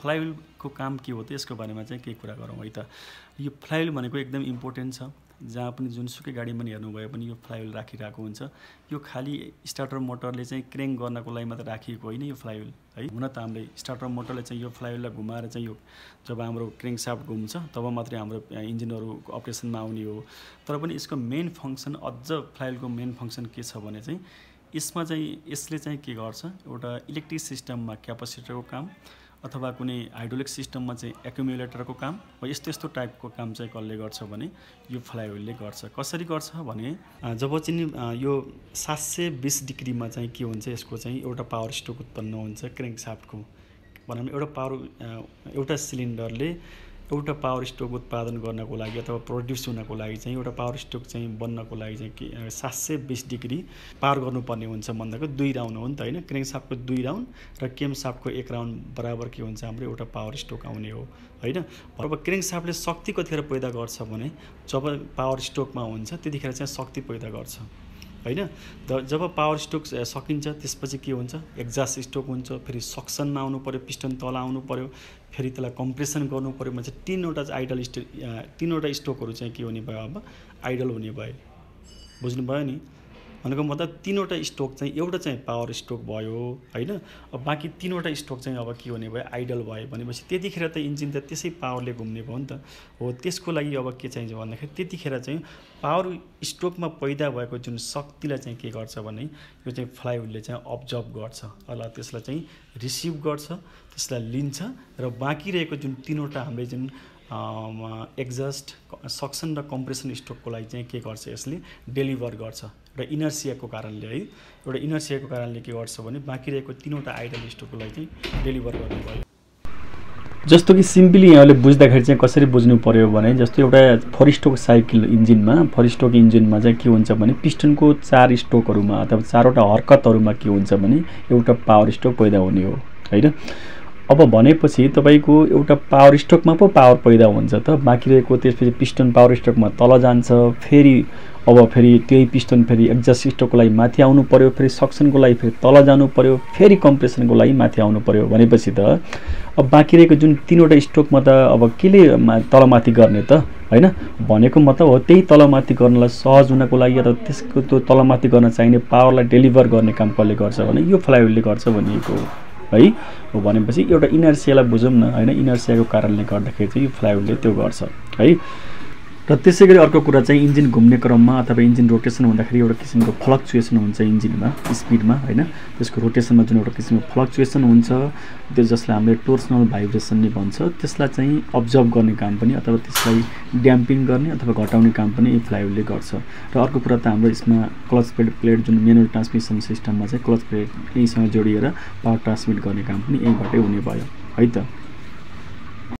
फ्लाइव्हिलको काम के हो त यसको बारेमा चाहिँ केही कुरा गरौँ है त। यो फ्लाइव्हिल भनेको एकदम इम्पोर्टेन्ट छ। जहाँ पनि जुनसुकै गाडीमा हेर्नुभयो पनि यो फ्लाइव्हिल राखिरहेको हुन्छ। यो खाली स्टार्टर मोटरले चाहिँ क्रेङ्क गर्नको लागि मात्र राखिएको होइन यो फ्लाइव्हिल है। हुन त हामीले स्टार्टर मोटरले चाहिँ यो फ्लाइव्हिललाई घुमाएर चाहिँ यो जब हाम्रो क्रेङ्क साफ्ट घुम्छ तब मात्रै हाम्रो इन्जिनहरू अपरेसनमा आउने हो। तर पनि यसको मेन फङ्सन अझ फ्लाइव्हिलको मेन फङ्सन के छ भने चाहिँ यसमा चाहिँ यसले चाहिँ के गर्छ, एउटा इलेक्ट्रिक सिस्टममा क्यापेसिटरको काम अथवा कुनै हाइड्रोलिक सिस्टममा चाहिँ एक्युमुलेटरको काम वा यस्तो टाइपको काम चाहिँ कसले गर्छ भने यो फ्लाइव्हिलले गर्छ। कसरी गर्छ भने जब चाहिँ यो 720 डिग्रीमा चाहिँ के हुन्छ, यसको चाहिँ एउटा पावर स्ट्रोक उत्पन्न हुन्छ क्रेङ्क साफ्टको। भनौँ एउटा सिलिन्डरले एउटा पावर स्ट्रोक उत्पादन गर्नको लागि अथवा प्रोड्युस हुनको लागि चाहिँ एउटा पावर स्ट्रोक चाहिँ बन्नको लागि चाहिँ 720 डिग्री पार गर्नुपर्ने हुन्छ। भन्दाको 2 राउन्ड हो नि त होइन। क्रेङ्क साफ्टको 2 राउन्ड र केम साफ्टको 1 राउन्ड बराबर के हुन्छ, हाम्रो एउटा पावर स्ट्रोक आउने हो होइन। अब क्रेङ्क साफ्टले शक्ति कतिखेर पैदा गर्छ भने जब पावर स्ट्रोकमा हुन्छ त्यतिखेर चाहिँ शक्ति पैदा गर्छ होइन। जब पावर स्ट्रोक सकिन्छ त्यसपछि के हुन्छ, एक्जास्ट स्ट्रोक हुन्छ, फेरि सक्सनमा आउनु पर्यो, पिस्टन तल आउनु पर्यो, फेरि त्यसलाई कम्प्रेसन गर्नु पर्यो। भने चाहिँ 3वटा स्ट्रोकहरू चाहिँ के हुने भयो, अब आइडल हुने भयो। बुझ्नुभयो नि? भनेको मतलब 3वटा स्ट्रोक चाहिँ एउटा चाहिँ पावर स्ट्रोक भयो होइन। अब बाँकी 3वटा स्ट्रोक चाहिँ अब के हुने भयो, आइडल भयो। भनेपछि त्यतिखेर त इन्जिन त त्यसै पावरले घुम्ने भयो नि त हो। त्यसको लागि अब के चाहिन्छ भन्दाखेरि त्यतिखेर चाहिँ पावर स्ट्रोकमा पैदा भएको जुन शक्तिलाई चाहिँ के गर्छ भने यो चाहिँ फ्लाइव्हिलले चाहिँ अब्जर्भ गर्छ, त्यसलाई चाहिँ रिसिभ गर्छ, त्यसलाई लिन्छ र बाँकी रहेको जुन 3वटा हामीले जुन एक्जस्ट सक्सन र कम्प्रेसन स्ट्रोकको लागि चाहिँ के गर्छ, यसले डेलिभर गर्छ। एउटा इनर्सियाको कारणले है, एउटा इनर्सियाको कारणले के गर्छ भने बाँकी रहेको 3वटा आइडल स्ट्रोकको लागि चाहिँ डेलिभर गर्ने भयो। जस्तो कि सिम्पली यहाँले बुझ्दाखेरि चाहिँ कसरी बुझ्नु पर्यो भने जस्तो एउटा 4 स्ट्रोक साइकल इन्जिनमा 4 स्ट्रोक इन्जिनमा चाहिँ के हुन्छ भने पिस्टनको 4 स्ट्रोकहरूमा अथवा 4वटा हरकतहरूमा के हुन्छ भने एउटा पावर स्ट्रोक पैदा हुने हो होइन। अब भनेपछि तपाईको एउटा पावर स्ट्रोकमा पो पावर पैदा हुन्छ त, बाँकी रहेको त्यसपछि पिस्टन पावर स्ट्रोकमा तल जान्छ, फेरि त्यही पिस्टन फेरि एक्जस्ट स्ट्रोकको लागि माथि आउनु पर्यो, फेरि सक्सनको लागि फेरि तल जानु पर्यो, फेरि कम्प्रेसनको लागि माथि आउनु पर्यो। भनेपछि त अब बाँकी रहेको जुन 3वटा स्ट्रोकमा त अब केले तलमाथि गर्ने त होइन। भनेको मतलब हो त्यही तलमाथि गर्नलाई सहज हुनको लागि अथवा त्यसको त्यो तलमाथि गर्न चाहिने पावरलाई डेलिभर गर्ने काम कसले गर्छ भने यो फ्लाइव्हिलले गर्छ भनिएको है। हो भनेपछि एउटा इनर्सियालाई बुझौँ न होइन। इनर्सियाको कारणले गर्दाखेरि चाहिँ यो फ्लाइव्हिलले त्यो गर्छ है। र त्यसै गरी अर्को कुरा चाहिँ इन्जिन घुम्ने क्रममा अथवा इन्जिन रोटेसन हुँदाखेरि एउटा किसिमको फ्लक्चुएसन हुन्छ इन्जिनमा स्पिडमा होइन। त्यसको रोटेसनमा जुन एउटा किसिमको फ्लक्चुएसन हुन्छ त्यो जसलाई हामीले टोर्सनल भाइब्रेसन नै भन्छ, त्यसलाई चाहिँ अब्जर्भ गर्ने काम पनि अथवा त्यसलाई ड्याम्पिङ गर्ने अथवा घटाउने काम पनि यो फ्लाइव्हिलले गर्छ। र अर्को कुरा त हाम्रो यसमा क्लच प्लेट जुन म्यानुअल ट्रान्समिसन सिस्टममा चाहिँ क्लच प्लेट यहीसँग जोडिएर पावर ट्रान्समिट गर्ने काम पनि यहीँबाटै हुने भयो है त।